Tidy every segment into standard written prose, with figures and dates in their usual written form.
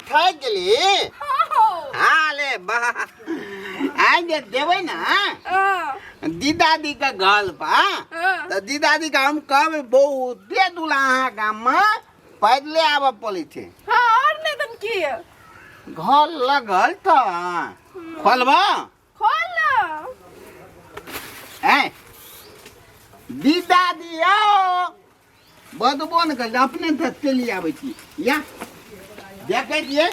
थाकि गेली। हाँ हो। हाँ ले वाह, आइ जे देबै ने हाँ, दीदादी के घर पर, हाँ। तऽ दीदादी के हम कहबै बहुते दूल्हा अहाँ गाममे पैदले आबऽ पड़ै छै। हाँ, और नहीं तन की घर लगल तऽ खोलबऽ। खोल ना। ऐ दीदादी आओ, बदबो ने कर, अपने तऽ चलि आबै छी। या देखै छियै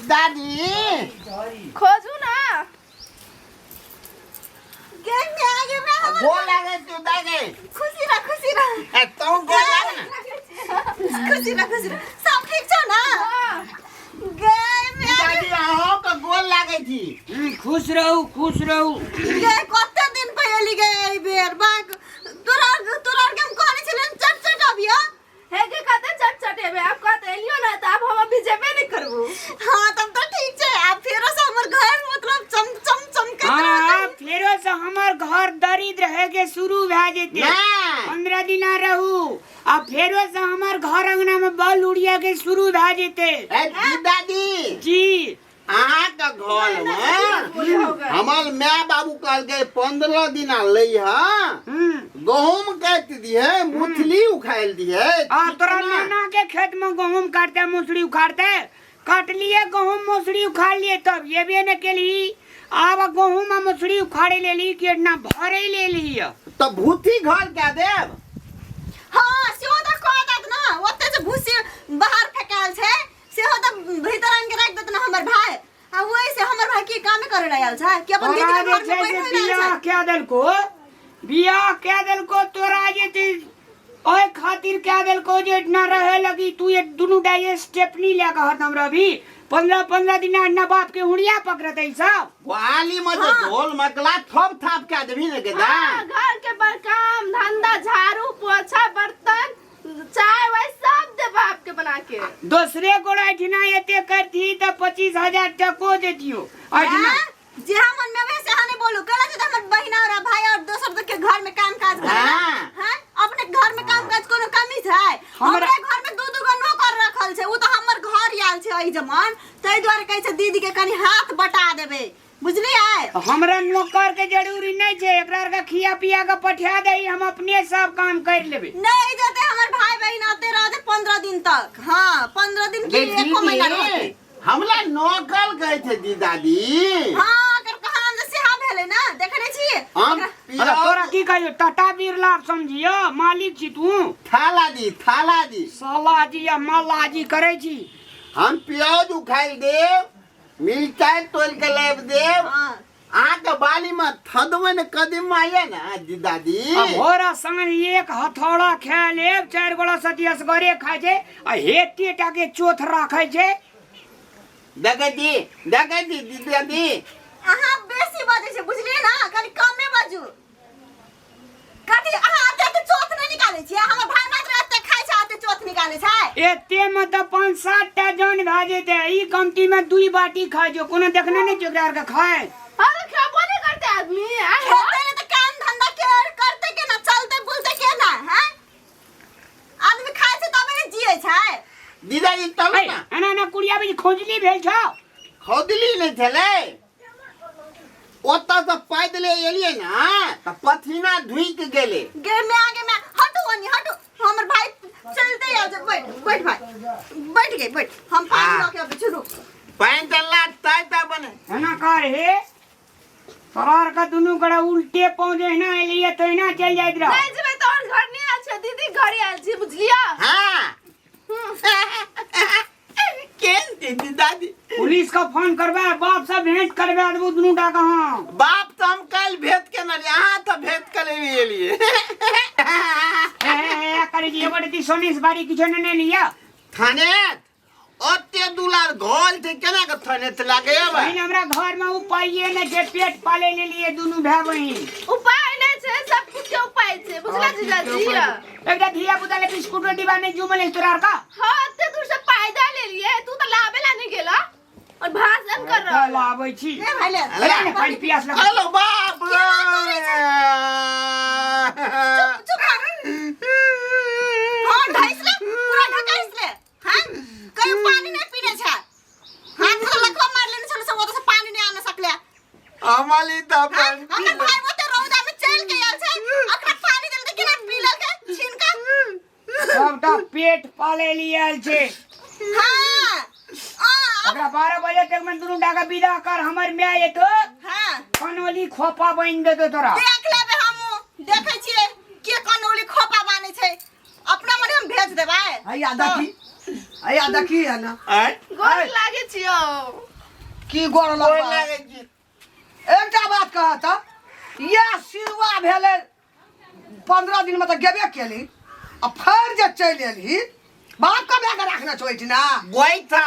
दादी। खोजू ना। गे my गे my, हमर गोर लागै छियौ दाइ गे। खुशी रह, खुशी रह। ए तों गोर लाग ने। खुशी रह, खुशी रह। सब ठीक छौ ना? हाँ। गे my. दादी अहों के गोर लागै छी। खुश रहू, खुश रहू। गे कते दिन पे एली गे एहि बेर? बाक तोरा तोरा के हम कहने छलियन चट चट अबियो। हे के कते चट चट एबे, आब कहते एलियो ना त आब हम अभी जेबे नहीं करबो। हाँ तब तो ठीक छै, आब फेरो से हमर घर मतलब चम चम चमकैत हाँ रहतै। फेरो से हमर घर दरिद्र है के शुरू भए जेते। ना। 15 दिना रहू आ फेरो से हमर घर अंगना में बल उड़िया के शुरू भए जेते। ए दादी जी। अहाँके घर में हमर my बाबू कहलकै 15 दिना लै हा, गहूम काटि दिहे, मुथली उखाड़ि दिहे। आ तोरा नाना के खेत में गहूम काटते मुसरी उखाड़ते, काटलिए गहूम मुसरी उखाड़ लिए तब ये भी ने केली। आब गहूम आ मुसरी उखाड़े लेली कि ना भरे लेली। तऽ भूथी घर कए देब। हाँ सेहो तऽ कह देत ना, ओते जे भूसी बाहर फेकायल छै सेहो तऽ भीतर आनि के राखि देत ना हमर भाई। आ ओहि से हमर भाई की काम करे ला आयल छै कि अपन दीदी के तोरा घर जे में छै से बैठे ला आयल बियाह छै? कए देलको, बियाह कए देलको तोरा जे छै ओहि खातिर कए देलको जे इतना रहे लगी तू ये दुनू टा ये स्टेपनी लए के हरदम रहबी। 15 15 दिना ना बाप के हुड़िया पकड़तै सब। ग्वाली में जे ढोल मकला थप थाप कए देबही ने गेदा। हाँ, घर के बर काम धंधा झाड़ू पोछा बर्तन चाय वाय सब दे बाप के बना के। दोसरे गोड़ा एठिना एते करती त 25,000 टको देतियो। एठिना हाँ? जेहा मन में आवे सेहा नहीं बोलू। कहला छै त हमर बहिना और भाई और दोसर के घर में काम काज करे। हाँ। हाँ? अपने घर में काम काज कोनो कमी छै? हमरा हमरे घर में दू दू गो नौकर रखल छै, उ त हमर घर आयल छै एहि जमान, ताहि दुआरे कहै छै दीदी के कनी हाथ बटा देबै, बुझलियै? हमरा नौकर के जरूरी नहीं छै, एकरा आर के खिया पिया के पठा दही, हम अपने सब काम कर लेबै। नहीं जेते हमर भाई बहिन आते रहते 15 दिन तक। हाँ 15 दिन की गे एको महीना दीदी, रहते। हमरा नौकर कहै छै दी दादी। हाँ अगर कहाँ से सेहा भेलै ना, देखने छी? हम अरे तोरा की कहियो, टाटा बिरला समझियो मालिक छी तू। थाला दी, थाला दी। साला जी या माला जी करै छी। हम प्याज उखाड़ि देब, मिरचाइ तोड़ि के लाबि देब। हाँ। अहाँके बाली में थदबन कदीमा ये ना दी दादी। आ भोरा साँझ एक हथौड़ा खा लेब, 4 गोला सती असगरे खाइ छै आ हेते टा के चोथ राखै छै। देखै छी, देखै छी दी दादी। अहाँ बेसी बजै छै बुझलियै ना, कनि कमे बजू। कथी अहाँ एते एते चोथ नहि निकालै छियै? हमर भाई मात्र एते खाइ छै, एते चोथ निकालै छै। एते में तऽ 5-7 टा जन भए जेतै, ई कमती में 2 बाटी खाइ जो, कोनो देखने नहि छियै ओकरा आरके खाइ। हाँ, तो खेबो नहीं करते आदमी, आय हो। खेतै ने तऽ काम धंधा के करते के ना, चलते बुलते के ना, हैं? आदमी खाइ छै तबे ने जियै छै। दीदाजी चलू ऐ, ना। एना एना कुड़िया बेटी खोजली भेल छौ? खोजली नहि छलै, ओतऽ से पैदले एलियै ना तऽ पसीना धुकि गेलै। गे my गे my, हटू ओनी हटू, हमर भाई चलते आयल छै। बैठ बैठ भाई, बैठ गे बैठ, हम पानि हाँ। लऽ के अबै छी, रुक। पानि चलला ताय ताय बने। एना कर हे, तोरा के दुनू गोड़ा उल्टे पाँव जहिना एलियै तहिना चलि जाइत रह। नहीं जेबै तोहर घर नहीं आयल छै, दीदी घर आयल छी, बुझलियै? हाँ। केन दीदी दादी? पुलिस का फोन करबा, बाप से भेंट करबा देबो दुनू टा के हम। बाप तो हम कल भेंट के ना, अहाँ तो भेंट कर लेबी एलियै। ए, ए, ए, करे छी एगो दी सोनी से बारी किछो ने लिया। थाने ओते दुलार घोल छै, केना के थाने ते लागे अब? बहिन हमरा घर में उपाये ने छै पेट पाले ले लिए दुनू भाई बहिन। उपाय नहीं छै, सब कुछ के उपाय छै, बुझला जीजाजी? एकटा धिया पुता ले बिस्कुट डिब्बा नहीं जुमल है तोरा का। हां, एते दूर से पैदा ले लिए, तू तो लाबे ला नहीं गेला और भाषण कर रहा। लाबै छी। ले भाई ले। अरे ने पानि पियास लगल। हेलो बाप रे। चुप चुप। हां, ढाइस ले, पूरा ढकाइस ले। हमाली तऽ हाँ, अपन हमर भाई ओते रौदा में चल के आयल छै ओकरा पानी देल त केना पी लेलकै छीन के सबटा पेट पाले लिए आयल छै हाँ आ ओकरा 12 बजे तक में दुनू टाका विदा कर हमर माय एतो हाँ कनौली खोपा बनि देतो तोरा देख लेबै हमहूँ देखै छियै के कनौली खोपा बानै छै अपना मने हम भेज देबै हैया देखी हैया देखी है ना आँय? गोर लागे छियौ की गोर गोर लगबा लागै छी एकटा बात कह तऽ इएह सिरुआ भेलै 15 दिनमे तऽ गेबे केली आ फेर जे चलि एलही बाप कमे के राखने छौ एहिठिना गोइठा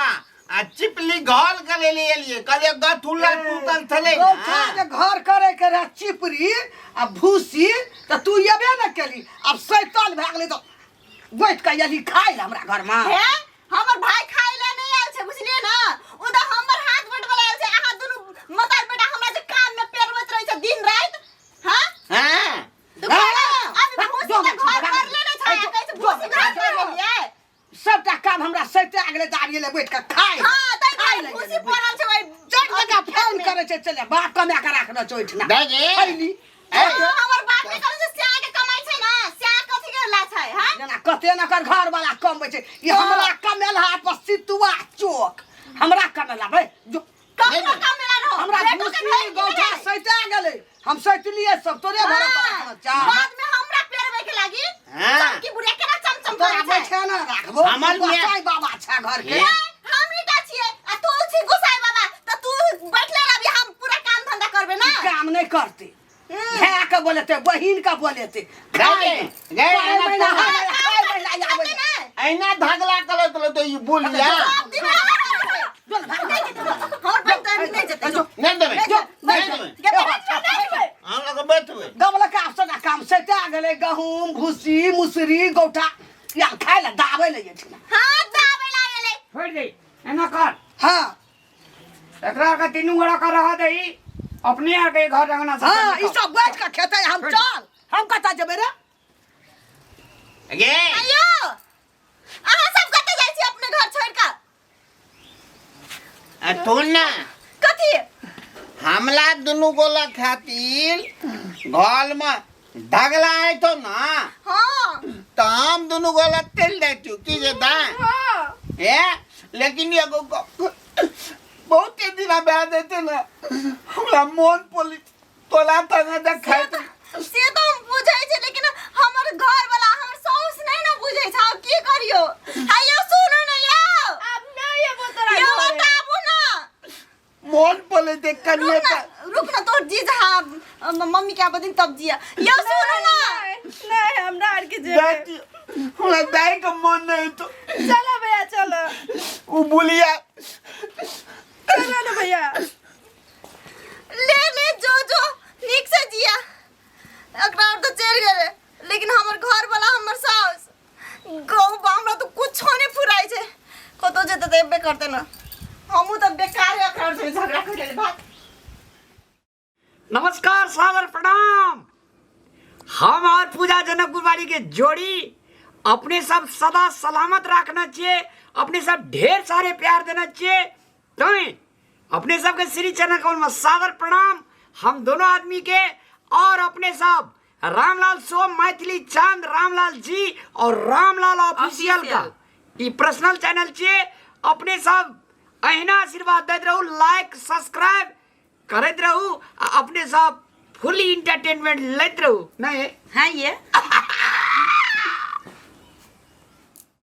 आ चिपली घोल के लेले एलिए कहलिए गथुला टूटल छलै ने। गौठा जे घर करे के रहे चिपरी आ भूसी तऽ तू एबे ने केली आब सैतल भए गेलै तऽ बैठ के एली खाइ लए हमरा घरमे हे हमर भाई खाइ ले नहीं आयल छै बुझलिए ना ओ तऽ हमर हाथ बटबै आयल छै अहाँ दुनू मतार बेटा हमरा जे काम में पेरबैत रहै छै दिन राति हाँ हाँ तो अभी भूसी के घर कर लेने छै आ कहै छै भूसी घर कर लेलियै सबटा काम हमरा सैते गेलै तऽ आब एलै बैठ के खाइ लए। हाँ तै खाइ लए भूसी एलै। पड़ल छै ओहि चट जकाँ फोन करै छै चल बाप कमा के राखने छौ ओहिठिना दाइ गे खैली ए, हाँ, हमर बाप ने कहै छै स्या के कमाइ छै ना स्या कथी के ला छै हाँ जेना कते ने एकर घर वाला कमबै छै ई हमरा कमेलहा पर सितुआ चोक हमरा कमेला भाई जो ककरो कमेला रहो हमरा बेटो के भूसी भेल कि गौठा नहि? सैता गेलै हम सैतलिए सब तोरे घर पर हाँ, रखना चाह बाद में हमरा पेरबै के लागी हाँ। चमकी बुढ़िया केना चमचम तोरा करै छै बैठे ना राखबो हमर गोसाई माय- बाबा छै घर के हे। हम नीटा छियै आ तू छी गोसाई बाबा त तू बैठले रहबी हम पूरा काम धंधा करबे ना ई काम नहीं करते भाय के बोलेते बहिन के बोलेते गए गए खाइ एना महिना तो- खाइ महिना आबै एना धगला करत रहतो ई बुलिया सब दिन हमरा करै छै। जो ना, भाग, नहि जेतै, हमर बहिन तऽ नहि जेतै जो। नहि देबै जो, नहि देबै गे बहिन, नहि देबै। हम लग बैठबै गमलक आब सबटा काम सैता गेलै गहूम भूसी मुसरी गौठा या खाइ लए दाबै लए जे छै हाँ, दाबै लागलै। छोड़ दे एना कर हाँ एकरा के तीनू गोड़ा का रह दही अपने आर के घर अंगना से हाँ ई सब बैठ के खेतै हम चल हम कतऽ जेबै रे गे आइयो, अहाँ सब कतऽ जाइ छी अपने घर छोड़ि कऽ? आ तू ना कथी? हमला दुनू गोला खातिर घर में ढगला आयतो ना हाँ। तो हम दुनू गोला तेल दैतु की जे दा हाँ ए लेकिन एगो गप बहुते दिन बह देते ना हमरा मोन पोली तोला तंग देखैत से तऽ हम बुझै छी लेकिन हमर घर वाला हमर साउस नहि ने बुझै छै आब की करियो हायो सुनू ने यौ आब नहीं एबो तोरा यौ घरे। बताबू ना मोन पोले देख कनिए रुक ना रुक ना तोर जीजा हाँ मम्मी के आबे दिन तब जिया यौ सुनू ना नहीं नहीं हमरा आर के जेबै हमरा दाई के मन नहीं तो चलो भैया चलो उ बुलिया चलो ना भैया ले ले जो जो नीक से जिया एकरा और तो चलि गेलै लेकिन हमर घर वाला हमर साउस गौ बा हमरा तो कुछो नहीं फुराइ छै कतौ जेतै तऽ एबे करतै ना हमहूँ तऽ बेकार एकरा और से झगड़ा कर लेली भाग नमस्कार सादर प्रणाम हम और पूजा जनकपुर वाली के जोड़ी अपने सब सदा सलामत रखना चाहिए अपने सब ढेर सारे प्यार देना चाहिए तो अपने सबके श्री चरण कमल में सादर प्रणाम हम दोनों आदमी के और अपने सब रामलाल सोम मैथिली चांद रामलाल जी और रामलाल ऑफिशियल का ई पर्सनल चैनल छियै अपने सब अहिना आशीर्वाद दैत रहू लाइक सब्सक्राइब करैत रहू आ अपने सब फुल इंटरटेनमेंट लैत रहू नहीं हाँ ये